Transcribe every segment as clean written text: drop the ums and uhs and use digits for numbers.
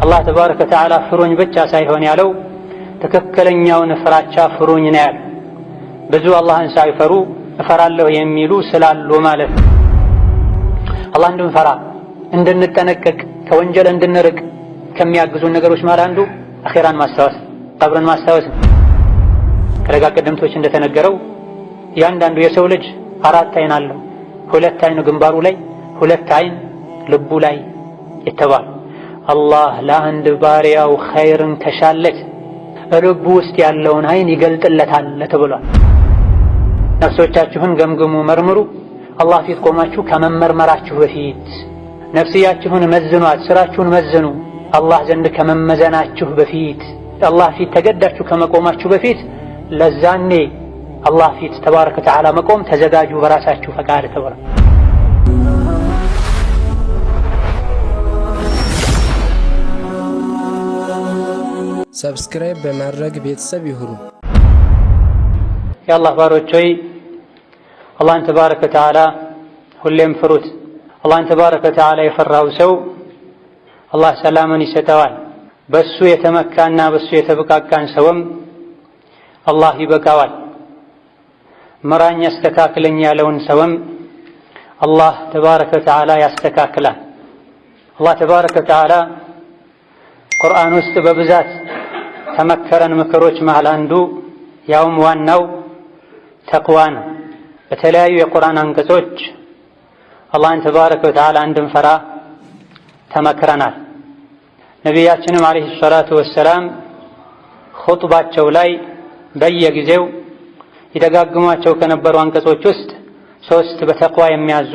አላህ ተባረከ ወተዓላ ፍሩኝ ብቻ ሳይሆን ያለው ትክክለኛውን ፍራቻ ፍሩኝ ነው ያለው። ብዙ አላህን ሳይፈሩ እፈራለሁ የሚሉ ስላሉ ማለት ነው። አላህ እንድንፈራ እንድንጠነቀቅ፣ ከወንጀል እንድንርቅ ከሚያግዙን ነገሮች መሃል አንዱ አኼራን ማስታወስ፣ ቀብርን ማስታወስ ነው። ከደጋ ቀደምቶች እንደተነገረው እያንዳንዱ የሰው ልጅ አራት አይን አለው። ሁለት አይን ግንባሩ ላይ፣ ሁለት አይን ልቡ ላይ የተባሉ አላህ ለአንድ ባሪያው ኸይርን ከሻለት ልቡ ውስጥ ያለውን አይን ይገልጥለታል ተብሏል። ነፍሶቻችሁን ገምግሙ፣ መርምሩ። አላህ ፊት ቆማችሁ ከመመርመራችሁ በፊት ነፍስያችሁን መዝኗት፣ ስራችሁን መዝኑ። አላህ ዘንድ ከመመዘናችሁ በፊት አላህ ፊት ተገዳችሁ ከመቆማችሁ በፊት ለዛኔ አላህ ፊት ተባረከ ወተዓላ መቆም ተዘጋጁ በራሳችሁ ፈቃድ ተብሏል። Subscribe በማድረግ ቤተሰብ ይሁኑ። የአላህ ባሮች ሆይ፣ አላህን ተባረከ ወተዓላ ሁሌም ፍሩት። አላህን ተባረከ ወተዓላ የፈራው ሰው አላህ ሰላምን ይሰጠዋል። በሱ የተመካና በሱ የተብቃቃን ሰውም አላህ ይበቃዋል። ምራኝ ያስተካክለኝ ያለውን ሰውም አላህ ተባረከ ወተዓላ ያስተካክላል። አላህ ተባረከ ወተዓላ ቁርአን ውስጥ በብዛት ከመከረን ምክሮች መሃል አንዱ ያውም ዋናው ተቅዋ ነው። በተለያዩ የቁርአን አንቀጾች አላህን ተባረከ ወተዓላ እንድንፈራ ተመክረናል። ነቢያችንም ዓለይሂ ሰላቱ ወሰላም ኹጥባቸው ላይ በየጊዜው ይደጋግሟቸው ከነበሩ አንቀጾች ውስጥ ሶስት በተቅዋ የሚያዙ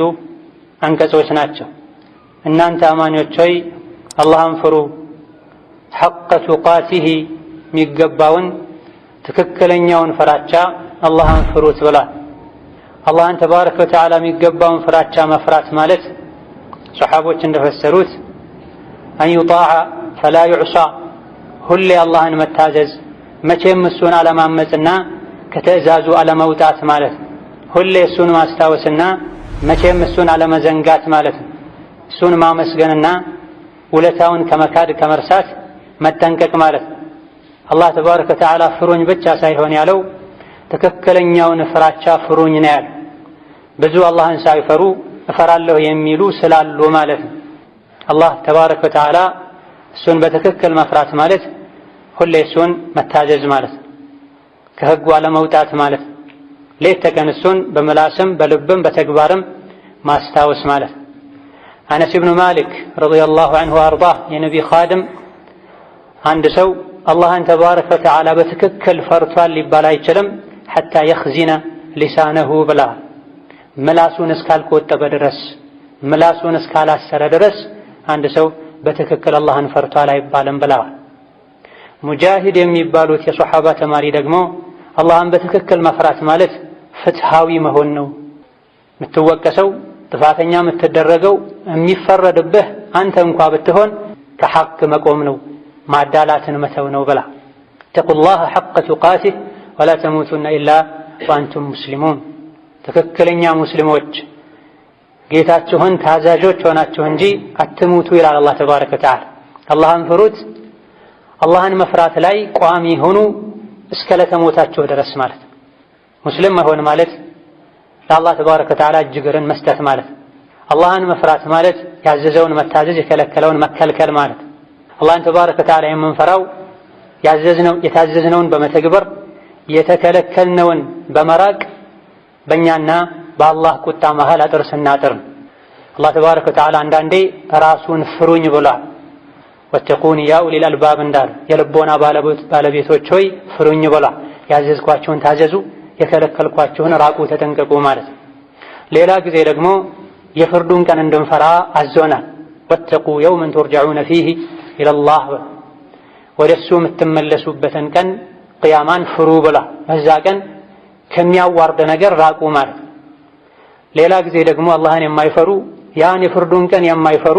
አንቀጾች ናቸው። እናንተ አማኞች ሆይ፣ አላህን ፍሩ፣ ሐቀ ቱቃቲሂ የሚገባውን ትክክለኛውን ፍራቻ አላህን ፍሩት ብሏል። አላህን ተባረከ ወተዓላ የሚገባውን ፍራቻ መፍራት ማለት ሰሓቦች እንደፈሰሩት አን ዩጣዐ ፈላ ዩዕሳ፣ ሁሌ አላህን መታዘዝ፣ መቼም እሱን አለማመፅና ከትዕዛዙ አለመውጣት ማለት ነው። ሁሌ እሱን ማስታወስና መቼም እሱን አለመዘንጋት ማለት ነው። እሱን ማመስገንና ውለታውን ከመካድ ከመርሳት መጠንቀቅ ማለት ነው። አላህ ተባረከ ወተዓላ ፍሩኝ ብቻ ሳይሆን ያለው ትክክለኛውን ፍራቻ ፍሩኝ ነው ያለው። ብዙ አላህን ሳይፈሩ እፈራለሁ የሚሉ ስላሉ ማለት ነው። አላህ ተባረከ ወተዓላ እሱን በትክክል መፍራት ማለት ሁሌ እሱን መታዘዝ ማለት ነው። ከህጉ አለመውጣት ማለት ነው። ሌት ተቀን እሱን በምላስም በልብም በተግባርም ማስታወስ ማለት ነው። አነስ ብኑ ማሊክ رضي الله عنه وأرضاه የነቢ ኻድም፣ አንድ ሰው አላህን تبارك وتعالى በትክክል ፈርቷል ሊባል አይችልም حتى يخزن لسانه ብለዋል። ምላሱን እስካልቆጠበ ድረስ፣ ምላሱን እስካላሰረ ድረስ አንድ ሰው በትክክል አላህን ፈርቷል አይባልም ብለዋል። ሙጃሂድ የሚባሉት የሶሓባ ተማሪ ደግሞ አላህን በትክክል መፍራት ማለት ፍትሃዊ መሆን ነው። የምትወቀሰው፣ ጥፋተኛ የምትደረገው፣ የሚፈረድብህ አንተ እንኳ ብትሆን ከሐቅ መቆም ነው፣ ማዳላትን መተው ነው ብላ። اتقوا الله حق تقاته ولا تموتن إلا وأنتم مسلمون፣ ትክክለኛ ሙስሊሞች ጌታችሁን ታዛዦች ሆናችሁ እንጂ አትሙቱ ይላል አላህ ተባረከ ወተዓላ። አላህን ፍሩት፣ አላህን መፍራት ላይ ቋሚ ሁኑ እስከ ለተሞታችሁ ድረስ ማለት። ሙስሊም መሆን ማለት ለአላህ ተባረከ ወተዓላ እጅ እግርን መስጠት ማለት፣ አላህን መፍራት ማለት ያዘዘውን መታዘዝ የከለከለውን መከልከል ማለት። አላህን ተባረከ ወተዓላ የምንፈራው ያዘዝነው የታዘዝነውን በመተግበር፣ የተከለከልነውን በመራቅ፣ በእኛና በአላህ ቁጣ መሃል አጥር ስናጥር ነው። አላህ ተባረከ ወተዓላ አንዳንዴ ራሱን ፍሩኝ ብሏል። واتقون يا أولي الألباب እንዳሉ የልቦና ባለቤቶች ሆይ ፍሩኝ ብሏል። ያዘዝኳችሁን ታዘዙ፣ የከለከልኳችሁን ራቁ፣ ተጠንቀቁ ማለት ነው። ሌላ ጊዜ ደግሞ የፍርዱን ቀን እንድንፈራ አዞናል። واتقوا يوما ترجعون فيه إلى الله፣ ወደ እሱ የምትመለሱበትን ቀን ቅያማን ፍሩ ብሏል። በዛ ቀን ከሚያዋርድ ነገር ራቁ ማለት ነው። ሌላ ጊዜ ደግሞ አላህን የማይፈሩ፣ ያን የፍርዱን ቀን የማይፈሩ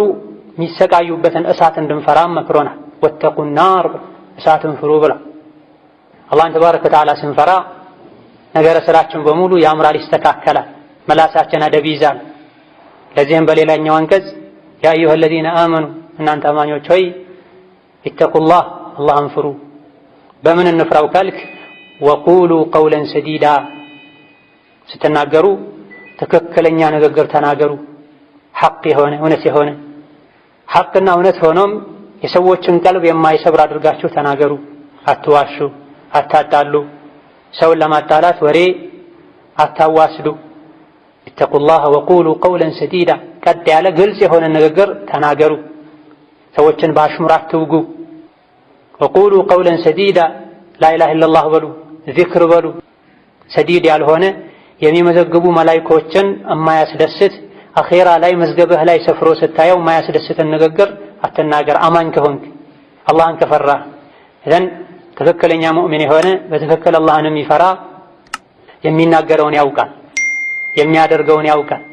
የሚሰቃዩበትን እሳት እንድንፈራ መክሮናል። واتقوا النار፣ እሳትን ፍሩ ብሏል። አላህን ተባረከ ወተዓላ ስንፈራ ነገረ ስራችን በሙሉ ያምራል፣ ይስተካከላል። መላሳችን አደብ ይይዛል። ለዚህም በሌላኛው አንቀጽ يا أيها الذين آمنوا፣ እናንተ አማኞች ሆይ፣ اتقوا الله አላህን ፍሩ። በምን እንፍራው ካልክ وقولوا قولا سديدا ስትናገሩ ትክክለኛ ንግግር ተናገሩ። ሐቅ የሆነ እውነት የሆነ ሐቅና እውነት ሆኖም የሰዎችን ቀልብ የማይሰብር አድርጋችሁ ተናገሩ። አትዋሹ፣ አታጣሉ፣ ሰውን ለማጣላት ወሬ አታዋስዱ። اتقوا الله وقولوا قولا سديدا ቀጥ ያለ ግልጽ የሆነ ንግግር ተናገሩ። ሰዎችን በአሽሙር አትውጉ። وقولوا قولا سديدا لا إله إلا الله በሉ፣ ዚክር በሉ። سديد ያልሆነ የሚመዘግቡ መላኢኮችን የማያስደስት አኼራ ላይ መዝገብህ ላይ ሰፍሮ ስታየው የማያስደስትን ንግግር አትናገር። አማኝ ከሆንክ አላህን ከፈራህ إذن ትክክለኛ ሙእሚን የሆነ በትክክል አላህን የሚፈራ የሚናገረውን ያውቃል፣ የሚያደርገውን ያውቃል።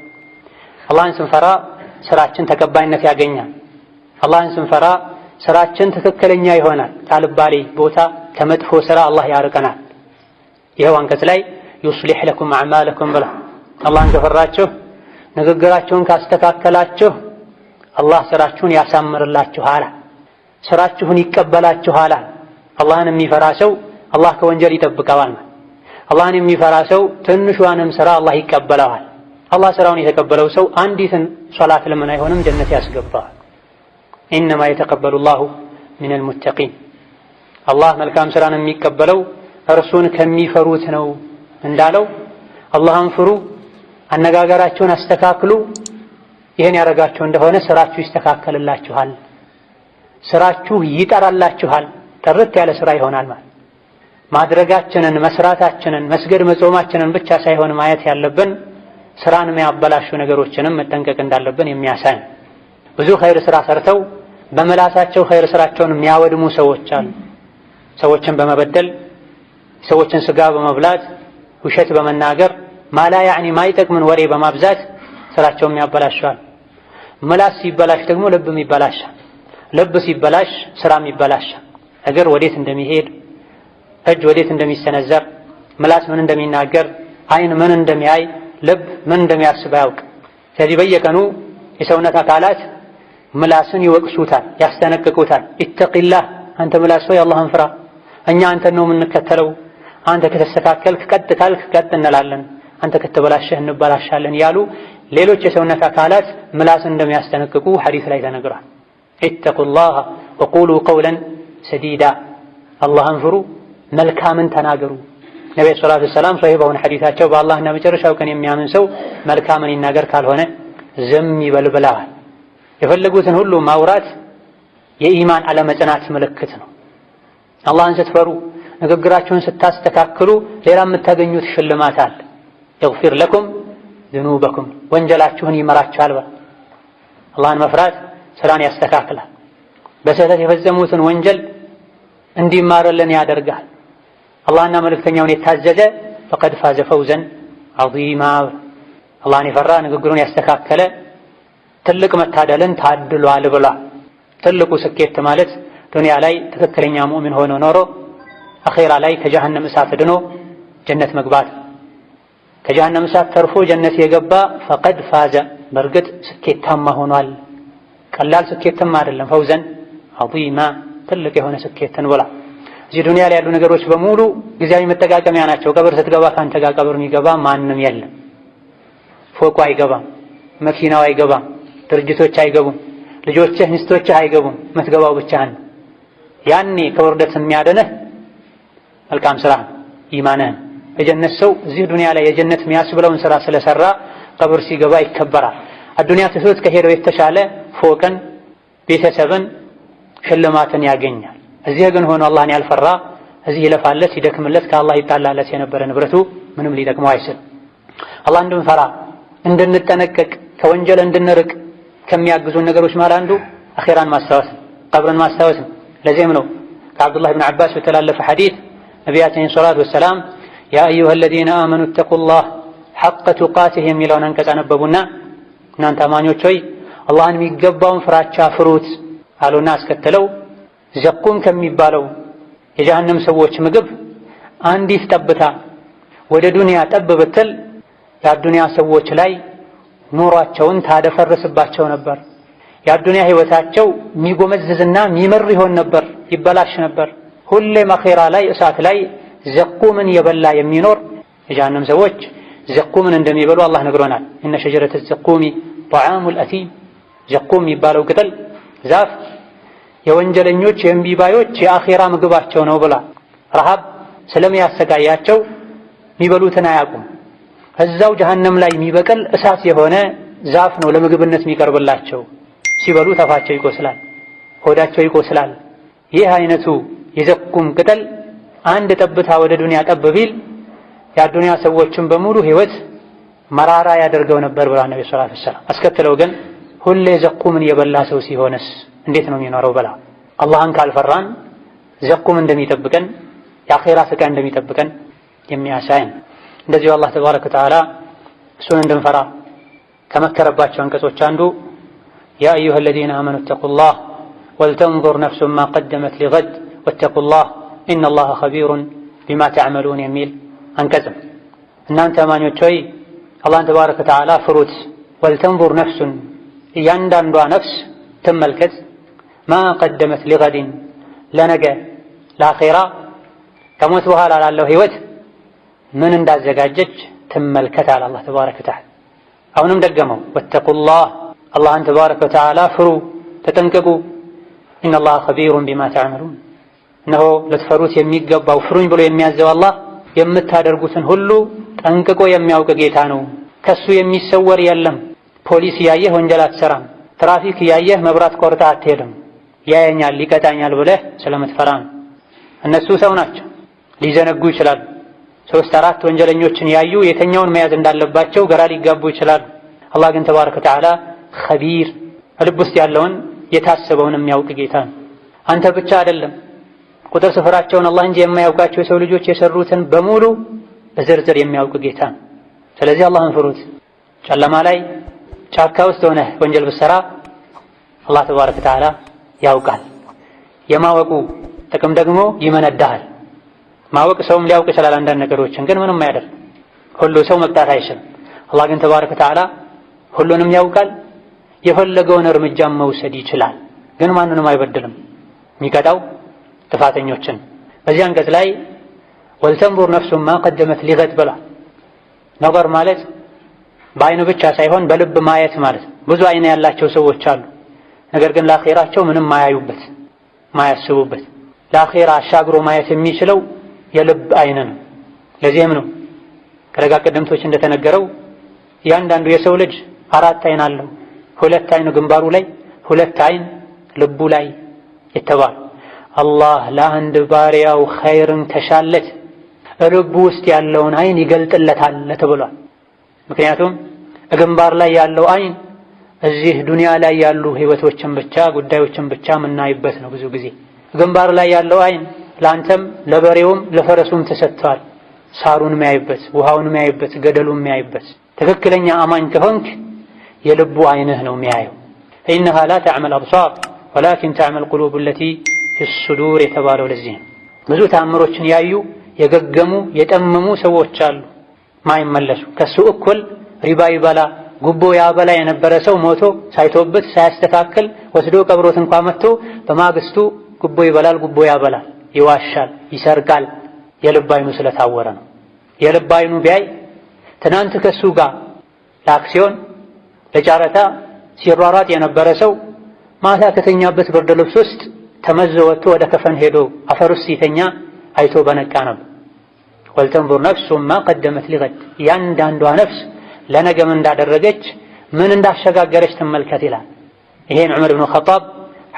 አላህን ስንፈራ ስራችን ተቀባይነት ያገኛል። አላህን ስንፈራ ስራችን ትክክለኛ ይሆናል። ካልባሌ ቦታ ከመጥፎ ስራ አላህ ያርቀናል። ይኸው አንቀጽ ላይ يصلح لكم أعمالكم ብላ አላህን ከፈራችሁ ንግግራችሁን ካስተካከላችሁ አላህ ስራችሁን ያሳምርላችኋል፣ ስራችሁን ይቀበላችኋል። አላህን የሚፈራ ሰው አላህ ከወንጀል ይጠብቀዋል። አላህን የሚፈራ ሰው ትንሿንም ስራ አላህ ይቀበለዋል። አላህ ስራውን የተቀበለው ሰው አንዲትን ሶላት ለምን አይሆንም ጀነት ያስገባዋል። إنما يتقبل الله من المتقين አላህ መልካም ስራን የሚቀበለው እርሱን ከሚፈሩት ነው እንዳለው አላህን ፍሩ፣ አነጋገራችሁን አስተካክሉ። ይህን ያደረጋችሁ እንደሆነ ስራችሁ ይስተካከልላችኋል፣ ስራችሁ ይጠራላችኋል፣ ጥርት ያለ ስራ ይሆናል። ማለት ማድረጋችንን መስራታችንን መስገድ መጾማችንን ብቻ ሳይሆን ማየት ያለብን ስራን የሚያበላሹ ነገሮችንም መጠንቀቅ እንዳለብን የሚያሳይ ብዙ ኸይር ስራ ሰርተው በምላሳቸው ኸይር ስራቸውን የሚያወድሙ ሰዎች አሉ። ሰዎችን በመበደል ሰዎችን ስጋ በመብላት ውሸት በመናገር ማላ ያዕኒ ማይጠቅምን ወሬ በማብዛት ስራቸውን ያበላሸዋል። ምላስ ሲበላሽ ደግሞ ልብም ይበላሻል። ልብ ሲበላሽ ስራም ይበላሻል። እግር ወዴት እንደሚሄድ፣ እጅ ወዴት እንደሚሰነዘር፣ ምላስ ምን እንደሚናገር፣ አይን ምን እንደሚያይ፣ ልብ ምን እንደሚያስብ አያውቅ። ስለዚህ በየቀኑ የሰውነት አካላት ምላስን ይወቅሱታል፣ ያስጠነቅቁታል። ኢተቂላህ አንተ ምላስ ሆይ አላህን ፍራ፣ እኛ አንተን ነው የምንከተለው። አንተ ከተስተካከልክ ቀጥ ካልክ ቀጥ እንላለን፣ አንተ ከተበላሸህ እንበላሻለን ያሉ ሌሎች የሰውነት አካላት ምላስን እንደሚያስጠነቅቁ ሐዲስ ላይ ተነግሯል። ኢተቁላህ ወቁሉ ቀውለን ሰዲዳ አላህን ፍሩ፣ መልካምን ተናገሩ። ነቢ ሰላቱ ወሰላም ሶሒህ በሆነ ሐዲሳቸው በአላህና መጨረሻው ቀን የሚያምን ሰው መልካምን ይናገር ካልሆነ ዝም ይበል ብለዋል። የፈለጉትን ሁሉ ማውራት የኢማን አለመጽናት ምልክት ነው። አላህን ስትፈሩ ንግግራችሁን ስታስተካክሉ ሌላ የምታገኙት ሽልማት አለ። የግፊር ለኩም ዝኑበኩም ወንጀላችሁን ይመራችኋል። አላህን መፍራት ስራን ያስተካክላል። በስህተት የፈጸሙትን ወንጀል እንዲማርልን ያደርጋል። አላህና መልእክተኛውን የታዘዘ ፈቀድ ፋዘ ፈውዘን ዐዚማ። አላህን የፈራ ንግግሩን ያስተካከለ ትልቅ መታደልን ታድሏል ብሏል። ትልቁ ስኬት ማለት ዱንያ ላይ ትክክለኛ ሙእሚን ሆኖ ኖሮ አኼራ ላይ ከጀሀነም እሳት ድኖ ጀነት መግባት። ከጀሀነም እሳት ተርፎ ጀነት የገባ ፈቀድ ፋዘ በእርግጥ ስኬታማ ሆኗል። ቀላል ስኬትም አይደለም፣ ፈውዘን ዐዚማ ትልቅ የሆነ ስኬትን ብላ። እዚህ ዱንያ ላይ ያሉ ነገሮች በሙሉ ጊዜያዊ መጠቃቀሚያ ናቸው። ቀብር ስትገባ ካንተ ጋር ቀብር የሚገባ ማንም የለም። ፎቁ አይገባም፣ መኪናው አይገባም፣ ድርጅቶች አይገቡም፣ ልጆችህ ሚስቶችህ አይገቡም። የምትገባው ብቻህን። ያኔ ከውርደት የሚያድንህ መልካም ስራ ኢማንህ። የጀነት ሰው እዚህ ዱንያ ላይ የጀነት የሚያስብለውን ስራ ስለሰራ ቀብር ሲገባ ይከበራል። አዱንያ ትቶት ከሄደው የተሻለ ፎቅን፣ ቤተሰብን፣ ሽልማትን ያገኛል። እዚህ ግን ሆኖ አላህን ያልፈራ እዚህ ይለፋለት ይደክምለት ከአላህ ይጣላለት የነበረ ንብረቱ ምንም ሊጠቅመው አይችልም። አላህ እንድንፈራ እንድንጠነቀቅ ከወንጀል እንድንርቅ ከሚያግዙን ነገሮች መሃል አንዱ አኼራን ማስታወስ ነው፣ ቀብርን ማስታወስ ነው። ለዚህም ነው ከዓብዱላህ ብን ዓባስ በተላለፈ ሐዲት ነቢያችን ሰላቱ ወሰላም ያ አዩሃ አለዚነ አመኑ እተቁላህ ሐቀ ቱቃቲህ የሚለውን አንቀጽ አነበቡና እናንተ አማኞች ሆይ አላህን የሚገባውን ፍራቻ ፍሩት አሉና አስከትለው ዘቁም ከሚባለው የጀሃነም ሰዎች ምግብ አንዲት ጠብታ ወደ ዱንያ ጠብ ብትል የአዱንያ ሰዎች ላይ ኑሯቸውን ታደፈርስባቸው ነበር። የአዱንያ ህይወታቸው የሚጎመዝዝና የሚመር ይሆን ነበር፣ ይበላሽ ነበር። ሁሌም አኼራ ላይ እሳት ላይ ዘቁምን የበላ የሚኖር የጀሃነም ሰዎች ዘቁምን እንደሚበሉ አላህ ነግሮናል። إن شجرة الزقوم طعام الأثيم። ዘቁም የሚባለው ቅጠል ዛፍ የወንጀለኞች የእምቢባዮች የአኼራ ምግባቸው ነው ብላ ረሃብ ስለሚያሰቃያቸው የሚበሉትን አያውቁም። እዛው ጀሃነም ላይ የሚበቅል እሳት የሆነ ዛፍ ነው ለምግብነት የሚቀርብላቸው። ሲበሉ ተፋቸው ይቆስላል፣ ሆዳቸው ይቆስላል። ይህ አይነቱ የዘቁም ቅጠል አንድ ጠብታ ወደ ዱንያ ጠብ ቢል የአዱንያ ሰዎችን በሙሉ ህይወት መራራ ያደርገው ነበር ብላ ነቢ ሰለላሁ ዐለይሂ ወሰለም። አስከትለው ግን ሁሌ ዘቁምን የበላ ሰው ሲሆንስ እንዴት ነው የሚኖረው? በላ አላህን ካልፈራን ዘቁም እንደሚጠብቀን የአኼራ ስቃይ እንደሚጠብቀን የሚያሳይን። እንደዚሁ አላህ ተባረከ ወተዓላ እሱን እንድንፈራ ከመከረባቸው አንቀጾች አንዱ يا أيها الذين آمنوا اتقوا الله ولتنظر نفس ما قدمت لغد واتقوا الله إن الله خبير بما تعملون የሚል አንቀጽ። እናንተ አማኞች ሆይ አላህን تبارك وتعالى ፍሩት። ولتنظر نفس እያንዳንዷ ነፍስ ትመልከት፣ ما قدمت لغد ለነገ ለአኼራ ከሞት በኋላ ላለው ህይወት ምን እንዳዘጋጀች ትመልከት አለ አላህ تبارك وتعالى። አሁንም ደገመው واتقوا الله አላህን تبارك وتعالى ፍሩ፣ ተጠንቀቁ። إن الله خبير بما تعملون እነሆ ልትፈሩት የሚገባው ፍሩኝ ብሎ የሚያዘው አላህ የምታደርጉትን ሁሉ ጠንቅቆ የሚያውቅ ጌታ ነው። ከሱ የሚሰወር የለም። ፖሊስ እያየህ ወንጀል አትሰራም። ትራፊክ እያየህ መብራት ቆርጠህ አትሄድም። ያየኛል ይቀጣኛል ብለህ ስለምትፈራ ነው። እነሱ ሰው ናቸው፣ ሊዘነጉ ይችላሉ። ሶስት አራት ወንጀለኞችን ያዩ የተኛውን መያዝ እንዳለባቸው ግራ ሊጋቡ ይችላሉ። አላህ ግን ተባረከ ወተዓላ ኸቢር ልብ ውስጥ ያለውን የታሰበውን የሚያውቅ ጌታ ነው። አንተ ብቻ አይደለም ቁጥር ስፍራቸውን አላህ እንጂ የማያውቃቸው የሰው ልጆች የሰሩትን በሙሉ በዝርዝር የሚያውቅ ጌታ ነው። ስለዚህ አላህን ፍሩት። ጨለማ ላይ ጫካ ውስጥ ሆነህ ወንጀል ብትሰራ አላህ ተባረከ ወተዓላ ያውቃል። የማወቁ ጥቅም ደግሞ ይመነዳሃል። ማወቅ ሰውም ሊያውቅ ይችላል አንዳንድ ነገሮችን ግን ምንም አያደርግ። ሁሉ ሰው መቅጣት አይችልም። አላህ ግን ተባረከ ወተዓላ ሁሉንም ያውቃል። የፈለገውን እርምጃም መውሰድ ይችላል። ግን ማንንም አይበድልም። የሚቀጣው ጥፋተኞችን። በዚህ አንቀጽ ላይ ወልተንዙር ነፍሱን ማ ቀደመት ሊገድ ብሏል። ነበር ማለት በአይኑ ብቻ ሳይሆን በልብ ማየት ማለት ነው። ብዙ አይን ያላቸው ሰዎች አሉ። ነገር ግን ለአኼራቸው ምንም ማያዩበት ማያስቡበት። ለአኼራ አሻግሮ ማየት የሚችለው የልብ አይን ነው። ለዚህም ነው ከደጋ ቀደምቶች እንደተነገረው እያንዳንዱ የሰው ልጅ አራት አይን አለው። ሁለት አይን ግንባሩ ላይ፣ ሁለት አይን ልቡ ላይ የተባሉ አላህ ለአንድ ባሪያው ኸይርን ከሻለት ልቡ ውስጥ ያለውን አይን ይገልጥለታል ተብሏል። ምክንያቱም ግንባር ላይ ያለው አይን እዚህ ዱንያ ላይ ያሉ ህይወቶችን ብቻ ጉዳዮችን ብቻ የምናይበት ነው። ብዙ ጊዜ ግንባር ላይ ያለው አይን ለአንተም ለበሬውም ለፈረሱም ተሰጥቷል። ሳሩን የሚያይበት፣ ውሃውን የሚያይበት፣ ገደሉን የሚያይበት። ትክክለኛ አማኝ ከሆንክ የልቡ አይንህ ነው የሚያየው። فإنها لا تعمى الأبصار ولكن تعمى القلوب التي في الصدور የተባለው ለዚህ ነው። ብዙ ተአምሮችን ያዩ የገገሙ የጠመሙ ሰዎች አሉ፣ ማይመለሱ ከሱ እኩል ሪባ ይበላ ጉቦ ያበላ የነበረ ሰው ሞቶ ሳይቶበት ሳያስተካክል ወስዶ ቀብሮት እንኳ መጥቶ በማግስቱ ጉቦ ይበላል፣ ጉቦ ያበላል፣ ይዋሻል፣ ይሰርቃል። የልብ አይኑ ስለታወረ ነው። የልብ አይኑ ቢያይ ትናንት ከሱ ጋር ለአክሲዮን ለጨረታ ሲሯሯጥ የነበረ ሰው ማታ ከተኛበት ብርድ ልብስ ውስጥ ተመዞ ወጥቶ ወደ ከፈን ሄዶ አፈር ውስጥ ሲተኛ አይቶ በነቃ ነበር። ولتنظر نفس ما قدمت لغد፣ እያንዳንዷ ነፍስ ለነገ ምን እንዳደረገች ምን እንዳሸጋገረች ትመልከት ይላል። ይሄን ዑመር ብኑ ኸጣብ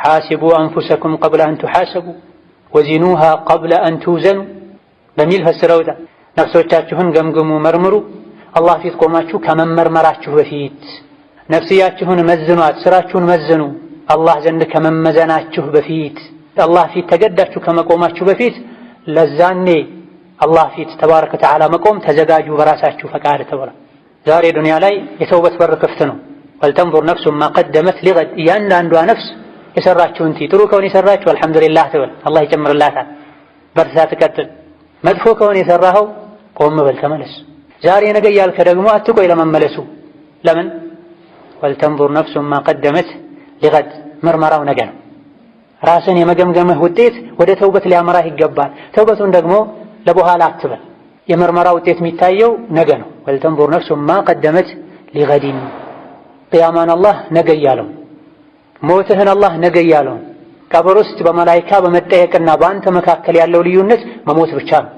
حاسبوا أنفسكم قبل أن تحاسبوا وزنوها قبل أن توزنوا በሚል ፈስረውታል። ነፍሶቻችሁን ገምግሙ፣ መርምሩ፣ አላህ ፊት ቆማችሁ ከመመርመራችሁ በፊት ነፍስያችሁን መዝኗት፣ ስራችሁን መዝኑ። አላህ ዘንድ ከመመዘናችሁ በፊት አላህ ፊት ተገዳችሁ ከመቆማችሁ በፊት ለዛኔ አላህ ፊት ተባረከ ወተዓላ መቆም ተዘጋጁ በራሳችሁ ፈቃድ ተብሏል። ዛሬ ዱንያ ላይ የተውበት በር ክፍት ነው። ወልተንዙር ነፍሱን ማ ቀደመት ሊገድ፣ እያንዳንዷ ነፍስ የሰራችውን ጥሩ ከሆነ የሰራችሁ አልሐምዱሊላህ ትበል፣ አላህ ይጨምርላታል፣ በርታ ትቀጥል። መጥፎ ከሆነ የሰራኸው ቆም በል ተመለስ። ዛሬ ነገ እያልከ ደግሞ አትቆይ ለመመለሱ። ለምን? ወልተንዙር ነፍሱን ማ ቀደመት لغد፣ ምርመራው ነገ ነው። ራስን የመገምገምህ ውጤት ወደ ተውበት ሊያመራህ ይገባል። ተውበቱን ደግሞ ለበኋላ አትበል። የምርመራ ውጤት የሚታየው ነገ ነው። ولتنظر نفس ما قدمت لغد። ቅያማን አላህ ነገ እያለው፣ ሞትህን አላህ ነገ እያለው፣ ቀብር ውስጥ በመላይካ በመጠየቅና በአንተ መካከል ያለው ልዩነት መሞት ብቻ ነው።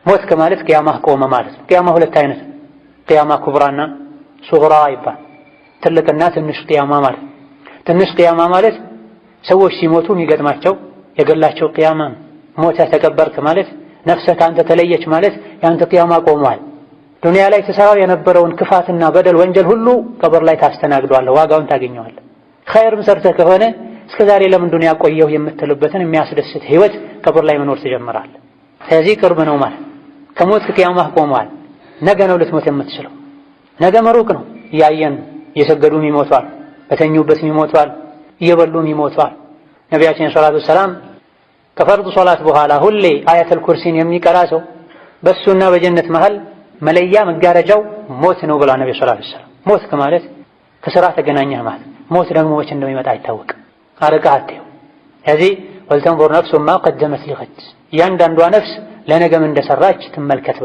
ሞት ከማለት ቅያማህ ቆመ ማለት ነው። ቅያማ ሁለት አይነት ነው። ቅያማ ኩብራና ሱግራ ይባል። ትልቅና ትንሽ ቅያማ ማለት። ትንሽ ቅያማ ማለት ሰዎች ሲሞቱ የሚገጥማቸው የገላቸው ቅያማ ነው። ሞተህ ተቀበርክ ማለት፣ ነፍስህ ከአንተ ተለየች ማለት የአንተ ቅያማ ቆሟል። ዱንያ ላይ ተሰራው የነበረውን ክፋትና በደል ወንጀል ሁሉ ቀብር ላይ ታስተናግደዋለህ፣ ዋጋውን ታገኘዋለህ። ኸይርም ሰርተህ ከሆነ እስከ ዛሬ ለምን ዱንያ ቆየሁ የምትልበትን የሚያስደስት ህይወት ቀብር ላይ መኖር ትጀምራለህ። ስለዚህ ቅርብ ነው ማለት ከሞት ቅያማህ ቆሟል። ነገ ነው ልትሞት የምትችለው። ነገ መሩቅ ነው። እያየን እየሰገዱም ይሞቷል፣ በተኙበትም ይሞቷል፣ እየበሉም ይሞቷል። ነቢያችን ሰላቱ ሰላም ከፈርድ ሶላት በኋላ ሁሌ አያተል ኩርሲን የሚቀራ ሰው በእሱና በጀነት መሃል መለያ መጋረጃው ሞት ነው ብሏል ነቢ ሰላቱ ሰላም። ሞት ከማለት ከስራ ተገናኘህ ማለት፣ ሞት ደግሞ መቼ እንደሚመጣ አይታወቅም። አርቀህ አትየው። ስለዚህ ولتنظر نفس ما قدمت لغد፣ እያንዳንዷ ነፍስ ለነገም እንደሰራች ትመልከት።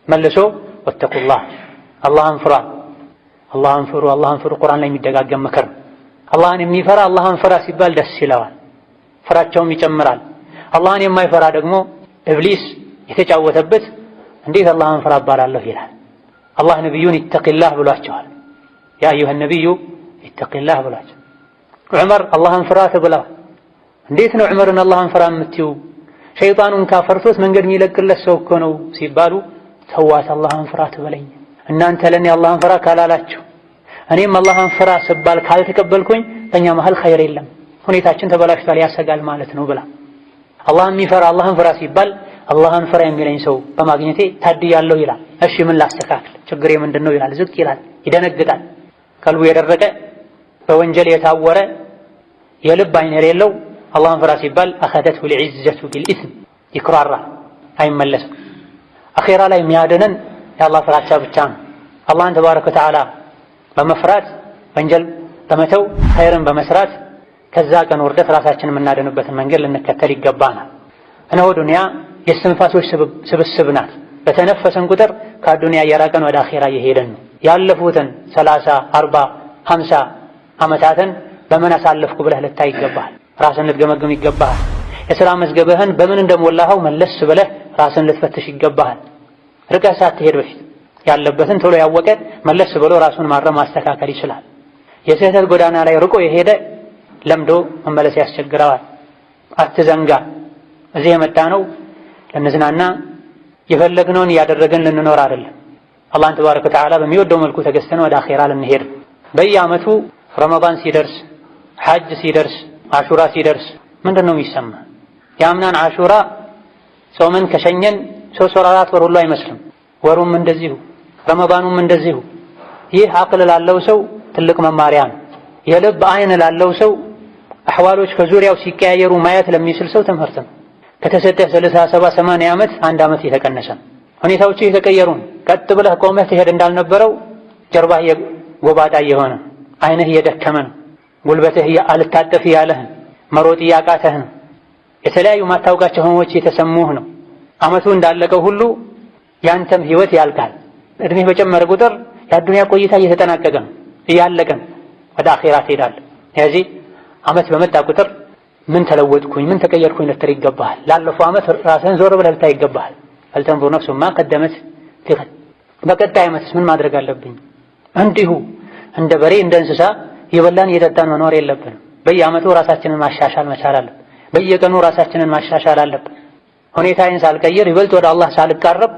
መልሶ واتقوا الله፣ አላህን ፍራ፣ አላህን ፍሩ፣ አላህን ፍሩ። ቁርአን ላይ የሚደጋገም ምክር ነው። አላህን የሚፈራ አላህን ፍራ ሲባል ደስ ይለዋል፣ ፍራቸውም ይጨምራል። አላህን የማይፈራ ደግሞ እብሊስ የተጫወተበት እንዴት አላህን ፍራ እባላለሁ ይላል። አላህ ነቢዩን اتق الله ብሏቸዋል። يا أيها النبي اتق الله ብሏቸው። ዑመር አላህን ፍራ ተብለዋል። እንዴት ነው ዑመርን አላህን ፍራ የምትይው? ሸይጣኑን ካፈርቶት መንገድ የሚለቅለት ሰው እኮ ነው ሲባሉ ተዋት፣ አላህን ፍራ ትበለኝ። እናንተ ለእኔ አላህን ፍራ ካላላችሁ እኔም አላህን ፍራ ስባል ካልተቀበልኩኝ በእኛ መሃል ኸይር የለም፣ ሁኔታችን ተበላሽቷል፣ ያሰጋል ማለት ነው ብላ አላህን የሚፈራ አላህን ፍራ ሲባል አላህን ፍራ የሚለኝ ሰው በማግኘቴ ታድያለሁ ይላል። እሺ ምን ላስተካክል፣ ችግሬ ምንድን ነው ይላል። ዝቅ ይላል፣ ይደነግጣል። ቀልቡ የደረቀ በወንጀል የታወረ የልብ አይን የሌለው አላህን ፍራ ሲባል أخذته العزة بالإثم ይኩራራል፣ አይመለስም። አኼራ ላይ የሚያድነን የአላህ ፍራቻ ብቻ ነው። አላህን تبارك وتعالى በመፍራት ወንጀል በመተው ኸይርን በመስራት ከዛ ቀን ውርደት ራሳችንን የምናድንበትን መንገድ ልንከተል ይገባናል። እነሆ ዱንያ የእስትንፋሶች ስብስብ ናት። በተነፈሰን ቁጥር ከዱንያ እየራቀን ወደ አኼራ እየሄደን ነው። ያለፉትን 30፣ 40፣ 50 ዓመታትን በምን አሳለፍኩ ብለህ ልታይ ይገባሃል። ራስን ልትገመግም ይገባሃል። የሥራ መዝገብህን በምን እንደሞላኸው መለስ ብለህ ራስን ልትፈትሽ ይገባሃል። ርቀህ ሳትሄድ በፊት ያለበትን ቶሎ ያወቀ መለስ ብሎ ራሱን ማረም ማስተካከል ይችላል። የስህተት ጎዳና ላይ ርቆ የሄደ ለምዶ መመለስ ያስቸግረዋል። አትዘንጋ። እዚህ የመጣ ነው ልንዝናና የፈለግነውን እያደረግን ልንኖር አይደለም። አላህን ተባረከ ወተዓላ በሚወደው መልኩ ተገዝተን ወደ አኼራ ልንሄድ። በየዓመቱ ረመዳን ሲደርስ፣ ሐጅ ሲደርስ፣ አሹራ ሲደርስ ምንድን ነው የሚሰማ? የአምናን አሹራ ጾምን ከሸኘን 3 ወር 4 ወር ሁሉ አይመስልም። ወሩም እንደዚሁ ረመዳኑም እንደዚሁ። ይህ አቅል ላለው ሰው ትልቅ መማሪያ ነው። የልብ አይን ላለው ሰው አሕዋሎች ከዙሪያው ሲቀያየሩ ማየት ለሚችል ሰው ትምህርት ነው። ከተሰጠህ 60፣ 70፣ 80 ዓመት አንድ ዓመት እየተቀነሰ ነው። ሁኔታዎች እየተቀየሩ ነው። ቀጥ ብለህ ቆመህ ትሄድ እንዳልነበረው ጀርባህ ጎባጣ እየሆነ አይንህ እየደከመ ነው። ጉልበትህ አልታጠፍ እያለህ መሮጥ እያቃተህ ነው። የተለያዩ ማታውቃቸው ህመሞች እየተሰሙህ ነው። ዓመቱ እንዳለቀው ሁሉ ያንተም ህይወት ያልቃል። እድሜህ በጨመረ ቁጥር የአዱንያ ቆይታ እየተጠናቀቀ ነው፣ እያለቀ ነው። ወደ አኼራ ትሄዳለህ። ስለዚህ ዓመት በመጣ ቁጥር ምን ተለወጥኩኝ፣ ምን ተቀየርኩኝ ልትል ይገባሃል። ላለፈው ዓመት ራስህን ዞር ብለህ ልታይ ይገባሃል። فلتنظر نفس ما قدمت لغد። በቀጣይ ዓመትስ ምን ማድረግ አለብኝ? እንዲሁ እንደ በሬ እንደ እንስሳ እየበላን እየጠጣን መኖር የለብንም። በየዓመቱ ራሳችንን ማሻሻል መቻል አለብን። በየቀኑ ራሳችንን ማሻሻል አለብን። ሁኔታዬን ሳልቀይር ይበልጥ ወደ አላህ ሳልቃረብ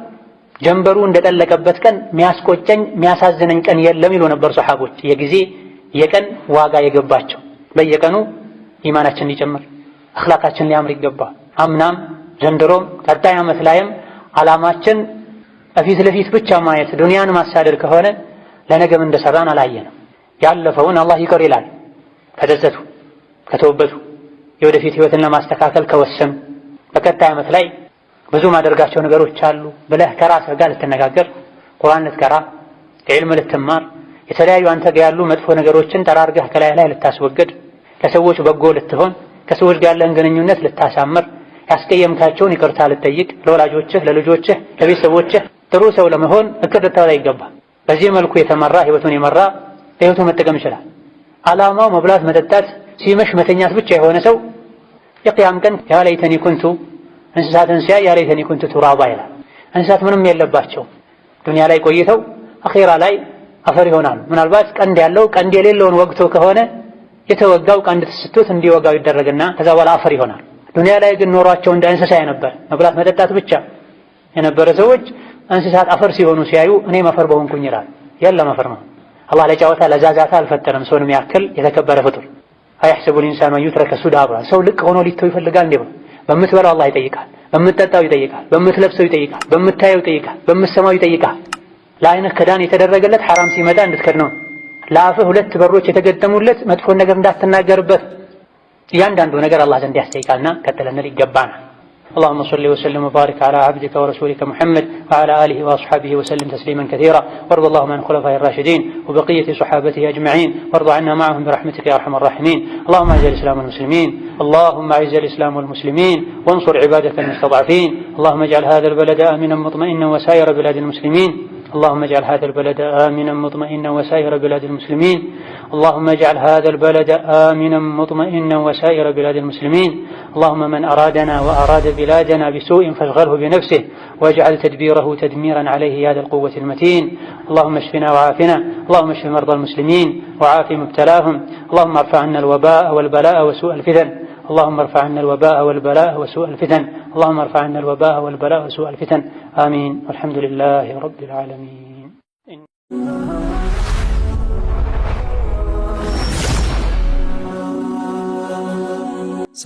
ጀንበሩ እንደጠለቀበት ቀን የሚያስቆጨኝ የሚያሳዝነኝ ቀን የለም ይሉ ነበር ሰሓቦች። የጊዜ የቀን ዋጋ የገባቸው በየቀኑ ኢማናችን ሊጨምር አኽላቃችን ሊያምር ይገባል። አምናም ዘንድሮም ቀጣይ ዓመት ላይም ዓላማችን ፊት ለፊት ብቻ ማየት ዱንያን ማሳደድ ከሆነ ለነገም እንደሰራን አላየንም። ያለፈውን አላህ ይቅር ይላል ከተጸጸቱ ከተወበቱ የወደፊት ህይወትን ለማስተካከል ከወሰኑ በቀጣይ ዓመት ላይ ብዙ ማደርጋቸው ነገሮች አሉ ብለህ ከራስህ ጋር ልትነጋገር፣ ቁርአን ልትቀራ፣ ዒልም ልትማር፣ የተለያዩ አንተ ጋር ያሉ መጥፎ ነገሮችን ጠራርገህ ከላይ ላይ ልታስወግድ፣ ለሰዎች በጎ ልትሆን፣ ከሰዎች ጋር ያለህን ግንኙነት ልታሳምር፣ ያስቀየምካቸውን ይቅርታ ልትጠይቅ፣ ለወላጆችህ፣ ለልጆችህ፣ ለቤተሰቦችህ ጥሩ ሰው ለመሆን እቅድ ልታወጣ ይገባል። በዚህ መልኩ የተመራ ህይወቱን የመራ ለህይወቱ መጠቀም ይችላል። ዓላማው መብላት፣ መጠጣት፣ ሲመሽ መተኛት ብቻ የሆነ ሰው የቅያም ቀን يا ليتني كنت እንስሳትን ሲያይ يا ليتني كنت ترابا ይላል። እንስሳት ምንም የለባቸው ዱንያ ላይ ቆይተው አኼራ ላይ አፈር ይሆናሉ። ምናልባት ቀንድ ያለው ቀንድ የሌለውን ወግቶ ከሆነ የተወጋው ቀንድ ተስቶት እንዲወጋው ይደረግና ከዛ በኋላ አፈር ይሆናል። ዱንያ ላይ ግን ኖሯቸው እንደ እንስሳ የነበር መብላት መጠጣት ብቻ የነበረ ሰዎች እንስሳት አፈር ሲሆኑ ሲያዩ እኔም አፈር በሆንኩኝ ይላል። የለም አፈር ነው። አላህ ለጨዋታ ለዛዛታ አልፈጠረም ሰውን የሚያክል የተከበረ ፍጡር። أيحسب الإنسان أن يترك سدى ብሏል። ሰው ልቅ ሆኖ ሊተው ይፈልጋል እንዴ? በምትበላው አላህ ይጠይቃል፣ በምትጠጣው ይጠይቃል፣ በምትለብሰው ይጠይቃል፣ በምታየው ይጠይቃል፣ በምትሰማው ይጠይቃል። ለአይንህ ክዳን የተደረገለት ሐራም ሲመጣ እንድትከድነው፣ ለአፍህ ሁለት በሮች የተገጠሙለት መጥፎን ነገር እንዳትናገርበት፣ እያንዳንዱ ነገር አላህ ዘንድ ያስጠይቃልና ቀጥለንል ይገባናል። اللهم صل وسلم وبارك على عبدك ورسولك محمد وعلى آله وأصحابه وسلم تسليما كثيرا، وارض اللهم عن الخلفاء الراشدين وبقية صحابته أجمعين، وارض عنا معهم برحمتك يا أرحم الراحمين. اللهم أعز الإسلام والمسلمين، اللهم أعز الإسلام والمسلمين، وانصر عبادك المستضعفين. اللهم اجعل هذا البلد آمنا مطمئنا وسائر بلاد المسلمين. اللهم اجعل هذا البلد آمنا مطمئنا وسائر بلاد المسلمين. اللهم اجعل هذا البلد آمنا مطمئنا وسائر بلاد المسلمين. اللهم من أرادنا وأراد بلادنا بسوء فاشغله بنفسه واجعل تدبيره تدميرا عليه يا ذا القوة المتين. اللهم اشفنا وعافنا، اللهم اشف مرضى المسلمين وعاف مبتلاهم. اللهم ارفع عنا الوباء والبلاء وسوء الفتن. اللهم ارفع عنا الوباء والبلاء وسوء الفتن. اللهم ارفع عنا الوباء والبلاء وسوء الفتن. آمين. والحمد لله رب العالمين.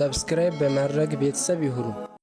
Subscribe በማድረግ ቤተሰብ ይሁኑ።